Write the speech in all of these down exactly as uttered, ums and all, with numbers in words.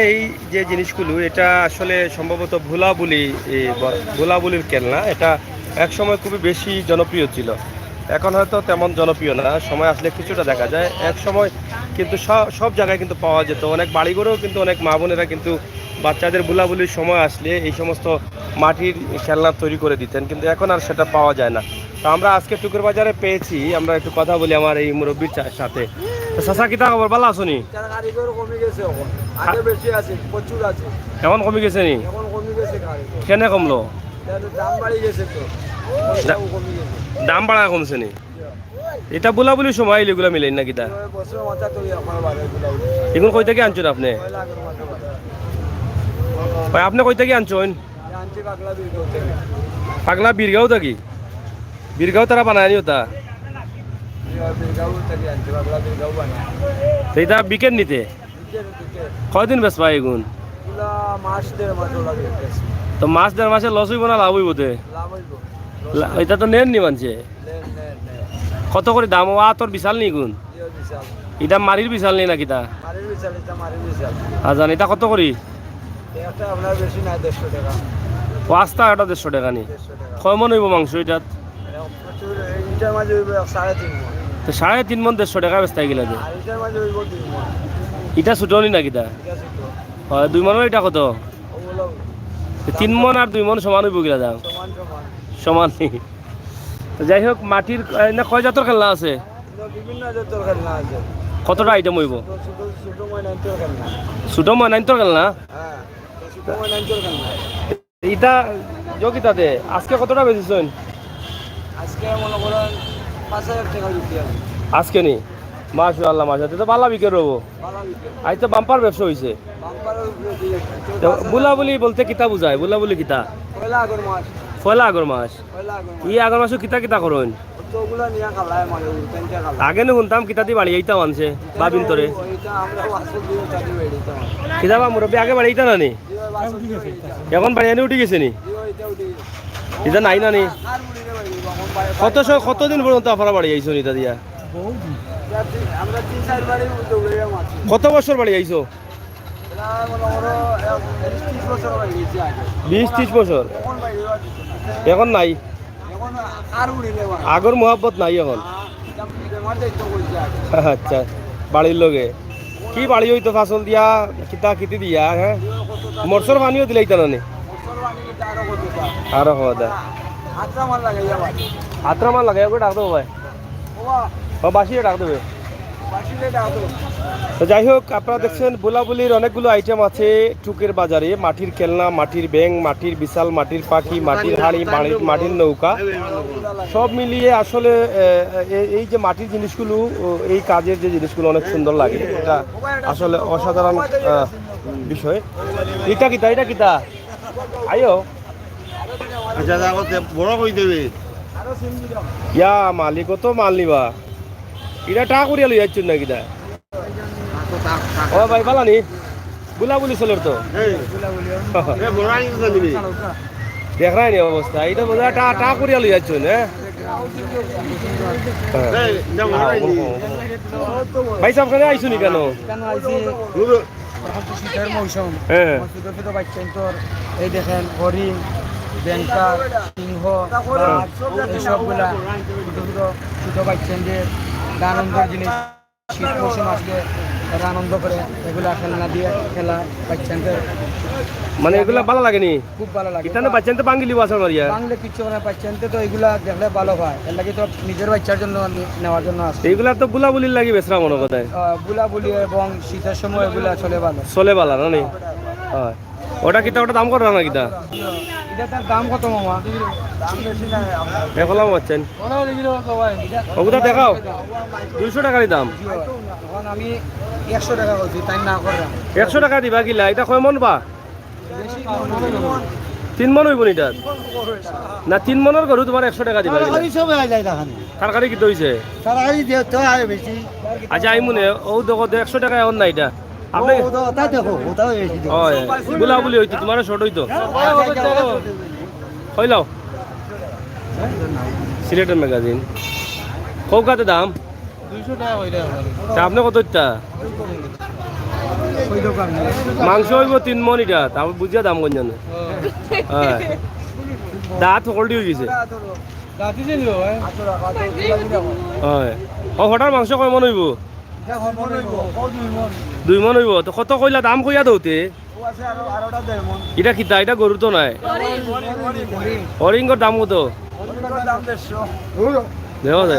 এই যে জিনিসগুলো, এটা আসলে সম্ভবত ভুলাভুলি, এই ব-, ভুলাভুলির খেলনা। এটা এক সময় খুবই বেশি জনপ্রিয় ছিল, এখন হয়তো তেমন জনপ্রিয় না। সময় আসলে কিছুটা দেখা যায়। এক সময় কিন্তু স-, সব জায়গায় কিন্তু পাওয়া যেত। অনেক বাড়িঘরেও কিন্তু অনেক মা বোনেরা কিন্তু বাচ্চাদের ভুলাভুলির সময় আসলে এই সমস্ত মাটির খেলনা তৈরি করে দিতেন, কিন্তু এখন আর সেটা পাওয়া যায় না। তো আমরা আজকে টুকের বাজারে পেয়েছি, আমরা একটু কথা বলি আমার এই মুরব্বীর চা-, সাথে। তো চাচা, কিতা খবর, ভালা আছনি? তার কারিগর কমি গেছে এখন, আগে বেশি আছে, প্রচুর আছে। এখন কমি গেছে নি? এখন কমি গেছে কারিগর। কেনে কমলো? তার দাম বাড়ি গেছে তো, পয়সাও কমি গেছে। দাম বাড়া কমছে নি? ইটা বুলাবুলির সময় আইলে এগুলা মিলেন না কিতা? ওই বছর মাথা তো ইয়া করে বাড়ে বুলাবুলি। এগুন কই থাকি আনছইন আপনে? ওই লাগের মাথা বাড়ে। ভাই, আপনে কই থাকি আনছইন? আনছি পাগলা বীরগাঁও থাকি। পাগলা বীরগাঁও থাকি? বীরগাঁও তারা বানায়নি ওটা? ইয়া, বীরগাঁও থাকি আনছি, পাগলা বীরগাঁও বানায়। তো ইটা বিকেন নিতে? বিকেন, বিকেন। কয়দিন বেচবা এগুন? এগুলা মাস দেড় মাস ওলা বিকেন। তো মাস দেড় মাসে লস অইবো না লাভ অইবো তে? লাভ অইবো। লা-, ইটা তো নেন নি মানষে। নেন, নেন, নেন। কত করি দাম? ও আতর বিশাল নি এগুন? জি, ও বিশাল। ইটা মাটির বিশাল নি না কিতা? মাটির বিশাল, ইটা মাটির বিশাল। আর জানি ইটা কত করি? একটা আপনার বেশি না, দেড়শো টাকা। ও আস্তা এটা দেড়শো টাকা নি? দেড়শো টাকা। কয় মন অইবো মাংস ইটাত? এটা প্রচুর, ইটার মাঝে অইবো এক সাড়ে তিন মন। তো সাড়ে তিন মন দেড়শো টাকা বেচতা গেলে যে। আর ইটার মাঝে অইবো দুই মন। ইটা ছোট নি না কিতা? ইটা ছোট। হয়, দুই মনর ইটা কত? ওগুলো তো তিন মন আর দুই মন সমান অইবো গিলা দাম? সমান, সমান। সমান নি? তো যাই হোক, মাটির, এ, না, কয় জাতর খেলনা আছে? এগুলো বিভিন্ন জাতর খেলনা আছে। কতটা আইটেম অইবো? ছোট, ছোট, ছোট ময়নাইন্তর খেলনা। ছোট ময়নাইন্তর খেলনা? হ্যাঁ, ছোট ময়নাইন্তর খেলনা। ইটা যোগিতা দে, আজকে কতটা বেচছইন? আজকে মনে করেন পাঁচ হাজার টাকা বিক্রি হবে। আজকে নি? মাশাআল্লাহ, মাশাআল্লাহ। তো ভালা বিক্রি অইবো। ভালা বিক্রি। আজ তো বাম্পার ব্যবসা অইছে। বাম্পার অইছে। তো বুলাবুলি বলতে কিতা বুঝায়? বুলাবুলি কিতা? পয়লা আগর মাস। পয়লা আগর মাস। পয়লা আগর মাস। ই আগর মাসো কিতা কিতা করইন? তো ওগুলা নিয়া খালায় মানে, উল্টাইন খালায়। আগে নু হুনতাম কিতা দি বাড়ি আইতা মানষে, বাবিন তোরে। ওইটা আমরা বাসে দিয়ে ওটা দিয়ে বেরিয়ে দিতাম। কিতা বা মুরব্বি আগে বাড়ি আইতা না নি? জি, ওই বাসে দিয়ে বেরিয়ে দিতাম। এখন বাড়ি আনি উঠি গেছে নি? জি, ওইটা উঠে গেছে। ইটা নাই না নি? আর মুড়ি দিয়ে বেরিয়ে দিতাম। এখন বাড়ি, কত স-, কতদিন পর্যন্ত আপনারা বাড়ি আইছইন ইটা দিয়া? বহুত দিন। আমরা তিন, আমরা তিন চার বারই দৌড়ে মারছি। কত বছর বাড়ি আইছো? প্রায় মনে করো, এক বিশ ত্রিশ বছর হয়ে গেছে আগে। বিশ ত্রিশ বছর? এখন বাইরে আর কিছু না। এখন নাই? এখন আর উড়ি নেওয়া। আগর মোহাব্বত নাই এখন? না, এটা বেমার দায়িত্ব করছে আগে। আচ্ছা, বাড়ির লগে। কি বাড়ি অইতো ফসল দিয়া, কিতা কিতি দিয়া, হ্যাঁ? মরসর পানিও দিলাইতা না নি? মরসর পানি কিন্তু আরো কত তা? আরো হওয়া দা। আত্রা মাল লাগাইয়া ভাই। আত্রা মাল লাগাইয়া করে ডাক দেবো ভাই। ও বাসিয়ে ডাক দেবে। তো যাই হোক, আপনারা দেখছেন বুলাবুলির অনেকগুলো আইটেম আছে টুকের বাজারে, মাটির খেলনা, মাটির ব্যাঙ, মাটির বিশাল, মাটির পাখি, মাটির হাড়ি, মাটির, মাটির নৌকা, সব মিলিয়ে আসলে, এ, এ, এই যে মাটির জিনিসগুলো, ও, এই কাজের যে জিনিসগুলো অনেক সুন্দর লাগে, এটা আসলে অসাধারণ, আহ, বিষয়। ইটা কিতা, ইটা কিতা? আইও। আচ্ছা, দেখো, তে বড় কই দেবে? ইয়া মালিক, কত মাল নিবা? ইটা টাকা করিয়া লই যাচ্ছ না কিতা? ও ভাই, বালা নি? বুলাবুলি চলের তো। এই, এ বড় আনি তো নিবি। দেখরায় নি অবস্থা? ইটা বোধহয় টা-, টাকা করিয়া লই যাচ্ছ না? হ্যাঁ। এই, এটা বড় আনি। ভাই সাহেব, কেনে আইছো নি কেনে? কেনে আইছি? নুরু। এখন তো শীতর মৌসুম। হ্যাঁ। আমার ছোট ছোট বাচ্চাইন্তর, এই দেখেন, হরিণ, ব্যাংকার, সিংহ, বাঘ, এইসবগুলা ছোট ছোট, ছোট বাচ্চাইন্তর আনন্দর জিনিস। শীত মৌসুম আসলে তারা আনন্দ করে, এগুলা খেলনা দিয়ে খেলা বাচ্চাইন্তর। মানে, এগুলা ভালা লাগে নি? খুব ভালা লাগে। ইতানে বাচ্চাইন্তে বাঙালি ভাষা মারিয়া। বাংলা কিচ্ছু করে না, বাচ্চাইন্তে তো এগুলা দেখলে ভালা পায়, এর লাগি তো নিজের বাচ্চার জন্য নে-, নেওয়ার জন্য আসে। এগুলা তো বুলাবুলির লাগি বেচরা মনে কথা। আহ, বুলাবুলি এবং শীতর সময় এগুলা চলে ভালা। চলে ভালা, না নি? হ্যাঁ। ওটা কিতা, ওটা দাম কত না কিতা? ইটা তার দাম কত, মামা? দাম বেশি না, দেখলাম পাচ্ছেন। ওগুলা দেখাও। দুইশো টাকারই দাম। এখন আমি একশো টাকা কইছি, তাই না করলাম। একশো টাকা দিবা কিলা? ইটা কয় মন বা? তিন মন অইবো নি ইটা? না, তিন মনর গরু তুমার একশো টাকা দিবা কিলা? তরকারি সব হয়ে যায় তখন। তরকারি কিতা অইছে? তরকারি দিয়ে তো আয় বেশি। আচ্ছা, আইমুনে, ও দেখো তো, একশো টাকা এখন না ইটা। আপনি ও, ওটা, ওটা দেখো, ওটাও বেশি দেখো। হয়, বুলাবুলি অইতো, তুমারও শর্ট অইতো। কইলাও। সিলেটের ম্যাগাজিন। কৌকাতে দাম? দুইশো টাকা কইলে হবে। তা আপনি কত দিতা? মাংস অইবো তিন মণ ইটা, তারপর বুঝিয়া দাম কইন জানো। হ্যাঁ, দাঁত হকলটি অই গেছে। হয়। ও, হটার মাংস কয় মণ অইবো? দুই মণ অইবো। তো কত কইলা দাম কইয়া দেউতে? ইটা কিতা? ইটা গরুর তো নায়। হরিণর দাম কত? দেখো দে।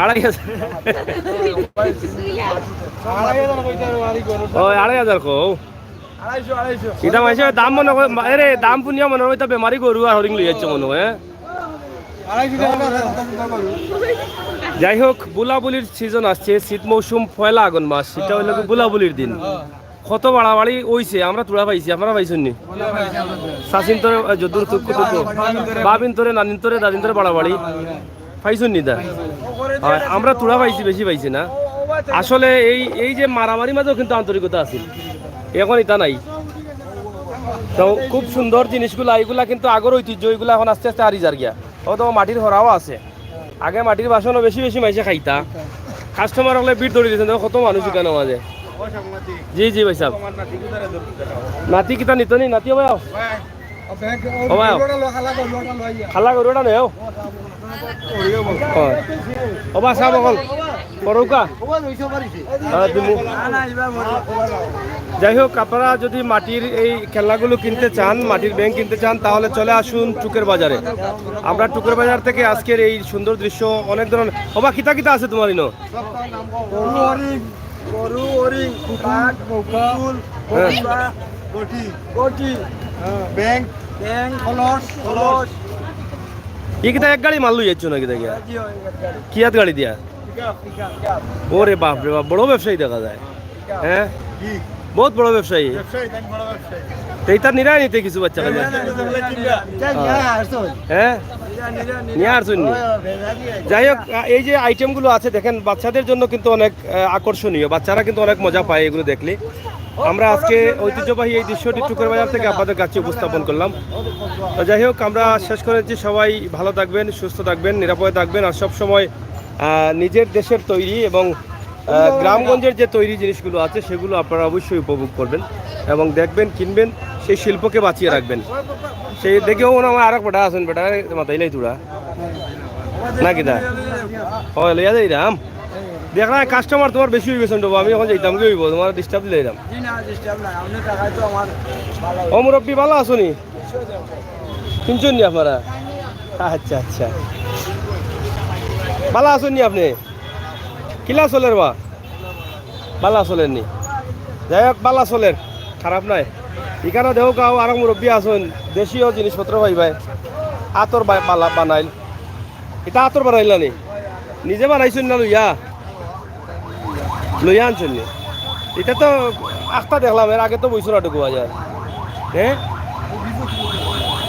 আড়াই হাজার। ও, আড়াই হাজার কও। ইটা মাইনষে দাম মনো কয়, এরে, দাম হুনিয়া মনো কয় ইতা বেমারি গরু আর হরিণ লই যাইছে মনো কয়, হ্যাঁ? যাই হোক, বুলাবুলির সিজন আসছে, শীত মৌসুম, পয়লা আগন মাস, সেটা হইলো কি বুলাবুলির দিন। কত বাড়াবাড়ি অইছে, আমরা তুড়া পাইছি, আপনারা পাইছইন নি? চাচিন্তরে, আহ, যদুর তুক কুতুক, বাবিন্তরে, নানিন্তরে, দাদিন্তরে বাড়াবাড়ি পাইছইন নি দা? হয়, আমরা তুড়া পাইছি, বেশি পাইছি না। আসলে এই, এই যে মারামারি মাঝেও কিন্তু আন্তরিকতা আছিল, এখন ইতা নাই। তো খুব সুন্দর জিনিসগুলা, এইগুলা কিন্তু আগর ঐতিহ্য, এইগুলা এখন আস্তে আস্তে হারি যার গিয়া। ও তো মাটির হরাও আছে, আগে মাটির বাসনও বেশি বেশি মাইনষে খাইতা। কাস্টমার হকলে ভিড় ধরি দিয়েছেন, দেখো কত মানুষ এখানে মাঝে। জি, জি ভাই সাহেব। নাতি কিতা নিত নি? নাতি ভাই আও। ও ভাই আও। খালা গরু ওটা নেও। ও বা সাহেব অকল। করৌকা। হ্যাঁ, দিমু। যাই হোক, আপনারা যদি মাটির এই খেলনাগুলো কিনতে চান, মাটির ব্যাংক কিনতে চান, তাহলে চলে আসুন টুকের বাজারে। আমরা টুকের বাজার থেকে আজকের এই সুন্দর দৃশ্য, অনেক ধরনের, ও বা, কিতা কিতা আছে তোমার ইনো? গরু, হরিণ, গরু, হরিণ, কুকুর, কাক, নৌকা, পুতুল, হ্যাঁ। বস্তা, গটি, গটি, হ্যাঁ। ব্যাংক, ব্যাংক, কলস, কলস। কলস। ই কিতা এক গাড়ি মাল লই যাইছো নাকি দেখি? জি, হয়, এক গাড়ি। কি হাত গাড়ি দিয়া? Pickup, pickup. ওরে বাপ রে বাপ, বড় ব্যবসায়ী দেখা যায়। হ্যাঁ? জি। বহুত বড় ব্যবসায়ী। ব্যবসায়ী, তাই বড় ব্যবসায়ী। তো ইতা নিরায় নিতে কিছু বাচ্চা কাচ্চা? নিরায় নিতে। হ্যাঁ। হ্যাঁ? নিরায় নিতে। নিয়ে আর শুননি। যাই হোক, আ, এই যে আইটেমগুলো আছে দেখেন, বাচ্চাদের জন্য কিন্তু অনেক, আ, আকর্ষণীয়, বাচ্চারা কিন্তু অনেক মজা পায় এগুলো দেখলে। আমরা আজকে ঐতিহ্যবাহী এই দৃশ্যটি টুকের বাজার থেকে আপনাদের কাছে উপস্থাপন করলাম। তো যাই হোক, আমরা শেষ করে দিচ্ছি, সবাই ভালো থাকবেন, সুস্থ থাকবেন, নিরাপদে থাকবেন, আর সব সময়, আ, নিজের দেশের তৈরি এবং আহ, গ্রামগঞ্জের যে তৈরি জিনিসগুলো আছে সেগুলো আপনারা অবশ্যই উপভোগ করবেন এবং দেখবেন, কিনবেন, সেই শিল্পকে বাঁচিয়ে রাখবেন। সেই দেখেও মনে হয় আমার আরেক বেটা আছেন, বেটা মাথায় নাই তুরা না কিতা? হয়, লইয়া যাইরাম। দেখ না, কাস্টমার তোমার বেশি হয়ে গেছেন বাবু, আমি এখন যাইতাম কি হইব, তোমার ডিস্টার্ব দিলাইরাম। জি না, ডিস্টার্ব নাই, আপনি টাকায় তো আমার ভালো। ও মুরব্বী, ভালো আছো নি? শুনছেন নি আপনারা? আচ্ছা, আচ্ছা, ভালো আছেন নি আপনি? কিলা চলের বা? বালা চলের নি? যাই হোক, বালা চলের, খারাপ নাই। ইখানো দেখো গাঁও আরো মুরব্বী আছইন, দেশীয় জিনিসপত্র পাইবায়। আতর বা-, বালা বানাইল। ইটা আতর বানাইলা নি? নিজে বানাইছইন না লইয়া? লইয়া আনছইন নি? ইটা তো আখতা দেখলাম, এর আগে তো বইছো না টুকু বাজার। হ্যাঁ?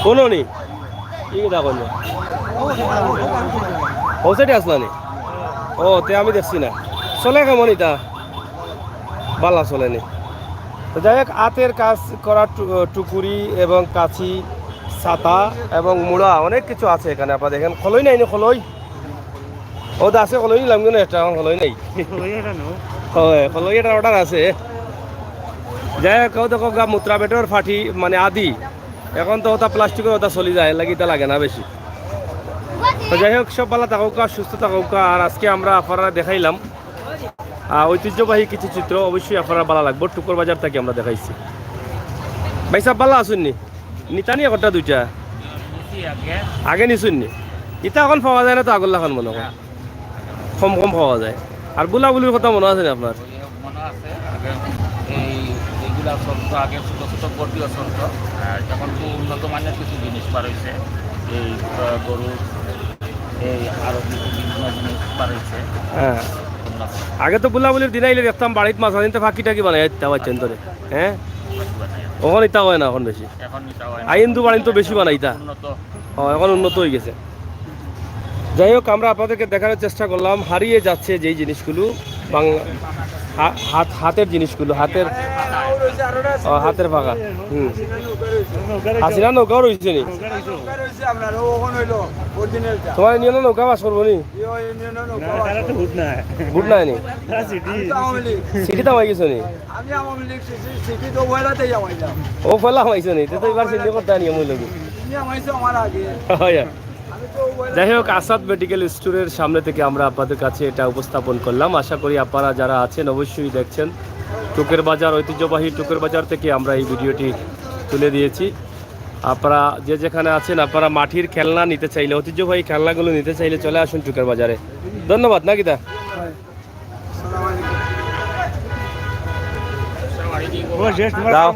কোনো নি? কি কথা কইল? ও সাইডে আসলা নি? ও, তে আমি দেখছি না। চলে কেমন ইটা? বালা চলে নি। তো যাই হোক, আতের কাজ করা টু-, টুকুরি এবং কাছি, ছাতা এবং মুড়া, অনেক কিছু আছে এখানে। আপনারা দেখেন, খলই নাই নি, খলই? ও, তো আছে, খলই নিলাম কিন্তু একটা, এখন খলই নাই। খলই এটা নো? হয়, খলই এটা অর্ডার আছে। যাই হোক, ও দেখো গা, মুত্রা বেটর ফাটি, মানে আদি। এখন তো ওটা প্লাস্টিকের ওটা চলি যায়, লাগি এটা লাগে না বেশি। তো যাই হোক, সব ভালো থাকউক্কা, সুস্থ থাকউক্কা। আর আজকে আমরা আপনারা দেখাইলাম, আহ, ঐতিহ্যবাহী কিছু চিত্র, অবশ্যই আপনারা ভালো লাগবো। টুকর বাজার থেকে আমরা দেখাইছি। ভাই সাহেব, ভালো আছইন নি? নিতা নি একটা দুইটা? নিছি আগে। আগে নিছইন নি? ইটা এখন পাওয়া যায় না তো, আগর লাখান মনে হয়। কম কম পাওয়া যায়। আর বুলাবুলির কথা মনে আছে নি আপনার? ওই মনে আছে, আগে এই, এইগুলা চলতো, আগে ছোট ছোট বটিও চলতো। আর এখন খুব উন্নত মানের কিছু জিনিস বার হইছে। এই, আহ, গরুর, এই আরো কিছু বিভিন্ন জিনিস বার হইছে। হ্যাঁ। উন্নত। আগে তো বুলাবুলির দিন আইলে দেখতাম বাড়িত মাছ আনিতে ফাঁকি টাকি বানাই দিতা পারছেন ধরে। হ্যাঁ? ওখানে ইতা হয় না এখন বেশি। এখন ইতা হয় না। আইন্দু বাড়িত তো বেশি বানাইতা। উন্নত। ও, এখন উন্নত হয়ে গেছে। যাই হোক, আমরা আপনাদেরকে দেখানোর চেষ্টা করলাম হারিয়ে যাচ্ছে যেই জিনিসগুলো, বাংলা, হা-, হাত, হাতের জিনিসগুলো, হাতের, ও, হাতের পাখা। হুম। হাসিনা নৌকাও রইছে নি? তোমার ইউনিয়নে নৌকা পাস করবো নি? ভোট নাই নি? সিটি তো হয়ে গেছে নি? ও, পয়লা হয়েছে নি? তো, তো এবার সিটি করতে আনি আমি লোক। হয়। যাই হোক, আসাদ মেডিকেল স্টোরের সামনে থেকে আমরা আপনাদের কাছে এটা উপস্থাপন করলাম। আশা করি আপনারা যারা আছেন অবশ্যই দেখছেন। টুকের বাজার, ঐতিহ্যবাহী টুকের বাজার থেকে আমরা এই ভিডিওটি তুলে দিয়েছি। আপনারা যে যেখানে আছেন, আপনারা মাটির খেলনা নিতে চাইলে, ঐতিহ্যবাহী খেলনাগুলো নিতে চাইলে চলে আসুন টুকের বাজারে। ধন্যবাদ। না কিতা? দাও।